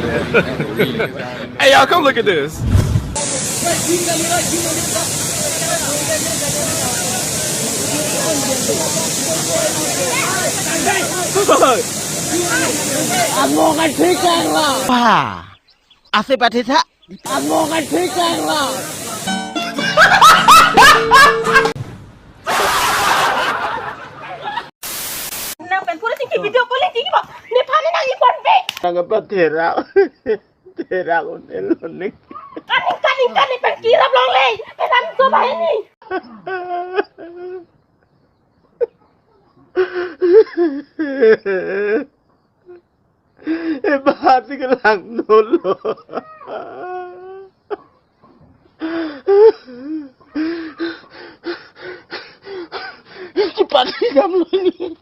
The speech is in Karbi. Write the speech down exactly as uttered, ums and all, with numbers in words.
Hey, y'all, come look at this. Amo kan thik lang la. Pa. Ase pathitha. Amo kan thik lang la. Nang pen pura tingki video call tingki ba. Nephan nang ipon pe. Nang apa tera? Tera unel unik. Kaning kaning kaning pen kirap longle. Pen an so bahini. Eh, bahati kelang dulu. Cepat ikam lo ini.